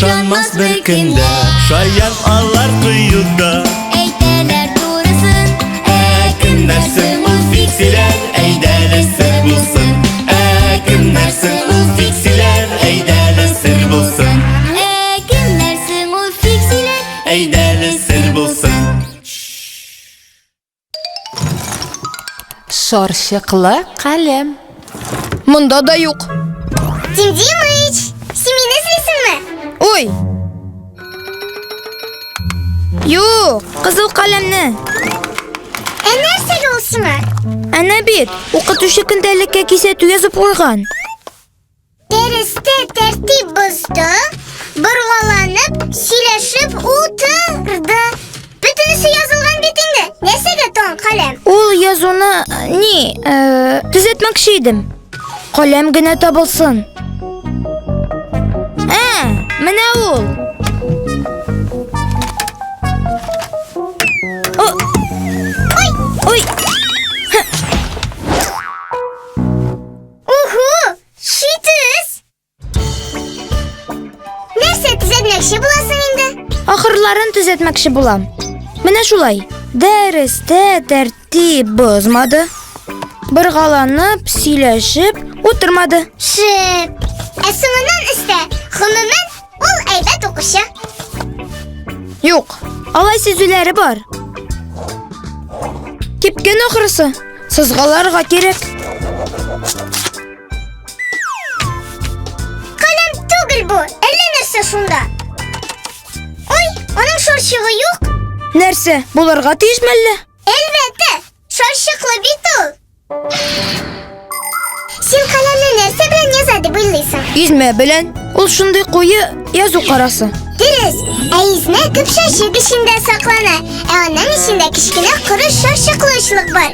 Ышанмас бер кем дә. Шаян алар кыюда. Әйтәләр турысын. Ә кемнәр соң ул фиксиләр? Әйдәле сер булсын. Ә кемнәр соң ул фиксиләр? Әйдәле сер булсын. Ә кемнәр соң ул фиксиләр? Әйдәле сер булсын. Шарчыклы каләм. Монда да юк. Дим Димыч, син мине эзлисеңме? Ой! Юк, кызыл каләмне. Ә нәрсәгә ул сиңа? Әнә бит, укытучы көндәлеккә кисәтү язып куйган. Дәрестә тәртип бозды, боргаланып, сөйләшеп утырды. Бөтенесе язылган бит инде. Нәрсәгә тагын каләм? Ул язуны ни, э, төзәтмәкче идем. Каләм генә табылсын. Ә, менә ул. О! Ой! Ой! Уху! Читез! Нәрсә төзәтмәкче буласың инде? Ахырларын төзәтмәкче булам. Менә шулай. Дәрестә тәртип бозмады. Боргаланып, сөйләшеп утырмады. Шәп! Ә соңыннан өстә, гомумән, ул әйбәт укучы. Юк, алай сүзләре бар. Кипкән ахрысы. Сызгаларга кирәк. Каләм түгел бу, әллә нәрсә шунда. Ой, аның шарчыгы юк. Нәрсә, булырга тиеш мәллә? Әлбәттә, шарчыклы бит ул. Син каләмне нәрсә белән яза дип уйлыйсың? Измә белән. Ул шундый куе язу карасы. Дөрес, ә измә көпшәчек эчендә саклана, ә аның эчендә кечкенә коры шарчыклы очлык бар.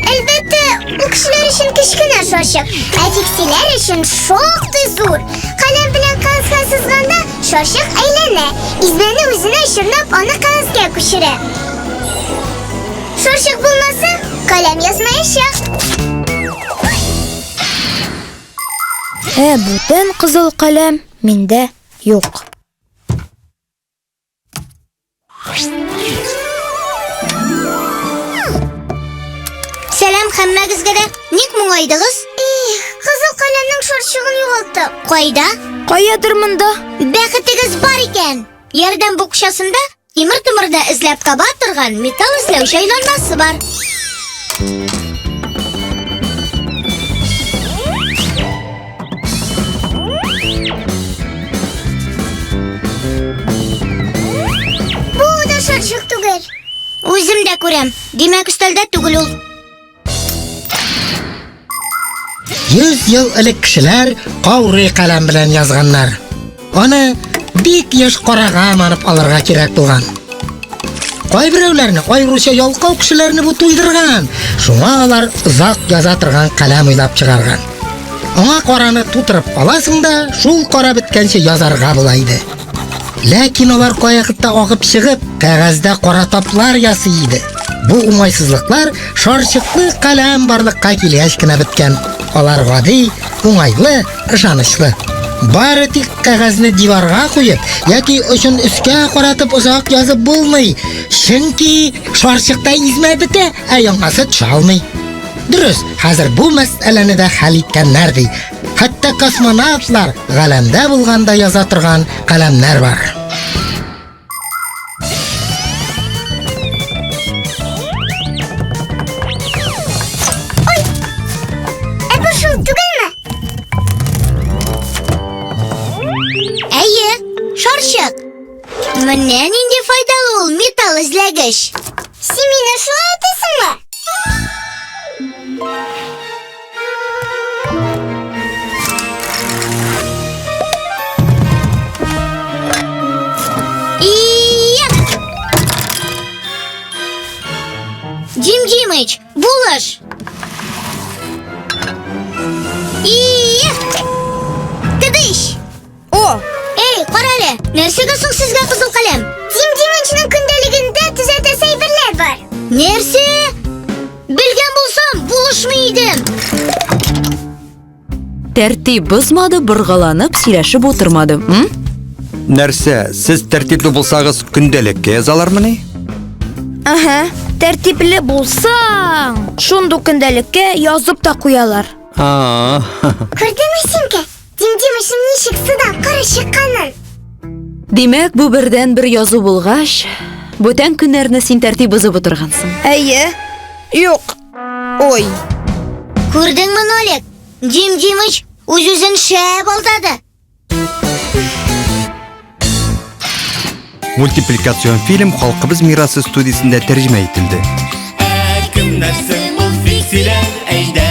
Әлбәттә, ул кешеләр өчен кечкенә шарчык, ә фиксиләр өчен шактый зур. Каләм белән кәгазьгә сызганда шарчык әйләнә, измәне үзенә чорнап аны кәгазьгә күчерә. Шарчык булмаса, каләм язмаячак. Ә бүтән кызыл каләм миндә юк. Сәлам һәммәгезгә дә. Ник моңайдыгыз? Их, кызыл каләмнең шарчыгын югалттык. Кайда? Каядыр монда. Бәхетегез бар икән. Ярдәм букчасында тимер-томырда эзләп таба торган металл эзләү җайланмасы бар. Бу да шарчык түгел. Үзем дә күрәм. Димәк, өстәлдә түгел ул. 100 ел элек кешеләр каурый каләм белән язганнар. Аны бик еш карага манып алырга кирәк булган. Кайберәүләрне, аеруча ялкау кешеләрне бу туйдырган. Шуңа алар озак яза торган каләм уйлап чыгарган. Аңа караны тутырып аласың да, шул кара беткәнче язарга була иде. Ләкин алар каякытта агып чыгып, кәгазьдә кара таплар ясый иде. Бу уңайсызлыклар шарчыклы каләм барлыкка килгәч кенә беткән. Алар гади, уңайлы, ышанычлы. Бары тик кәгазьне диварга куеп яки очын өскә каратып озак язып булмый, чөнки шарчыкта измә бетә, ә яңасы төшә алмый. Дөрес, хәзер бу мәсьәләне дә хәл иткәннәр ди. Хәтта космонавтлар галәмдә булганда яза торган каләмнәр бар. Ой! Ә бу шул түгелме? Әйе, шарчык. Менә нинди файдалы ул металл эзләгеч. Син мине шулай атыйсыңмы? Дим Димыч, булыш! Ия! Тыдыщ! О! Эй, кара әле, нәрсәгә соң сезгә кызыл каләм? Дим Димычның көндәлегендә төзәтәсе әйберләр бар. Нәрсә? Белгән булсам, булышмый идем. Тәртип бозмады, боргаланып, сөйләшеп утырмады. М? Нәрсә, сез тәртипле булсагыз, көндәлеккә язалармыни? Ага, тәртипле булсаң, шундук көндәлеккә язып та куялар. А. Күрдеңме, Симка? Дим Димычның ничек судан коры чыкканын? Димәк, бу бердән-бер язу булгач, бүтән көннәрне син тәртип бозып утыргансың. Әйе. Юк. Ой. Күрдеңме, Нолик? Дим Димыч үз-үзен шәп алдады. Мультипликацион фильм Халкыбыз мирасы студиясендә тәрҗемә ителде. Ә кемнәр соң ул фиксиләр? Әйдә.